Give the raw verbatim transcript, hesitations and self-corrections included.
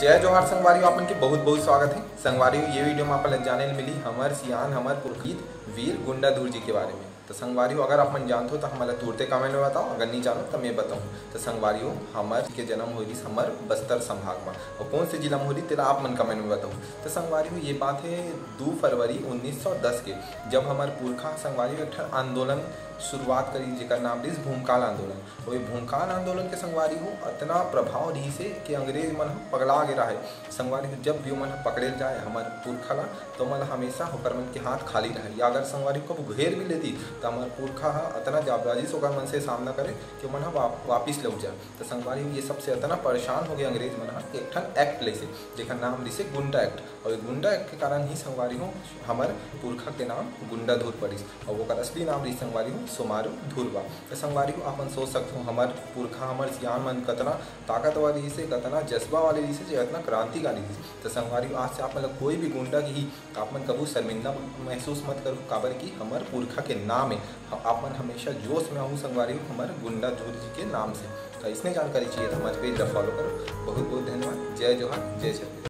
जय जोहार संगवारी हो, आप मन के बहुत बहुत स्वागत हे। संगवारी हो, ये video में आप मन ला जाने ल मिली हमर सियान, हमर पुरखीत वीर गुंडाधुर जी के बारे में। तो संगवारी हो, अगर आप मन जानत हो तो हमन ला तुरते comment में बताओ, अगर नहीं जानो तो मैं बताऊँ। तो संगवारी हो, हमर के जन्म होय रिहिस हमर बस्तर संभाग में, और कौन से जिला में होय रिहिस तेला आप मन comment में बताओ। तो संगवारी हो, ये बात हे दू फरवरी उन्नीस सौ दस के, जब हमर पुरखा संगवारी हो एक ठन आंदोलन शुरुआत करी, जेकर नाम रिहिस भूमकाल आंदोलन। वही भूमकाल आंदोलन के संगवारी हो अतना प्रभाव रिहिस हे कि अंग्रेज मन ह पगला गे राहय। संगवारी हो, जब भी ओमन ह पकड़े ल जाए हमर पुरखा ला, तो ओमन ला हमेशा ओकर मन के हाथ खाली रहे, या अगर संगवारी हो कभू घेर भी लेती, तो हमर पुरखा ह अतना जाबाजी से ओकर मन से सामना करे कि ओमन ह वा-, वापिस लौट जाए। तो संगवारी हो, ये सबसे अतना परेशान हो गए अंग्रेज मन ह, एक ठन act लइसे, जेकर नाम रिहिसे गुंडा act। और ये गुंडा act के कारण ही संगवारी हो हमर पुरखा के नाम गुंडाधुर पड़िस, और ओकर असली नाम रिहिस संगवारी हो सोमारू धुरवा। तो संगवारी हो, आप मन सोच सकत हो हमर पुरखा, हमर सियान मन कतना ताकतवर रिहिसे, कतना जज्बा वाले रिहिसे, जे अतना क्रांतिकारी रिहिसे। तो संगवारी हो, आज से आप मन ला कोई भी गुंडा किही, तो आप मन कभू शर्मिंदा महसूस मत करो, काबर कि हमर पुरखा के नाम हे। ह-, आप मन हमेशा जोश में आहू संगवारी हो, हमर गुंडाधुर जी के नाम से। तो इसने जानकारी चाहिए तो हमर page ला follow करो। बहुत बहुत धन्यवाद। जय जोहार, जय छत्तीसगढ़।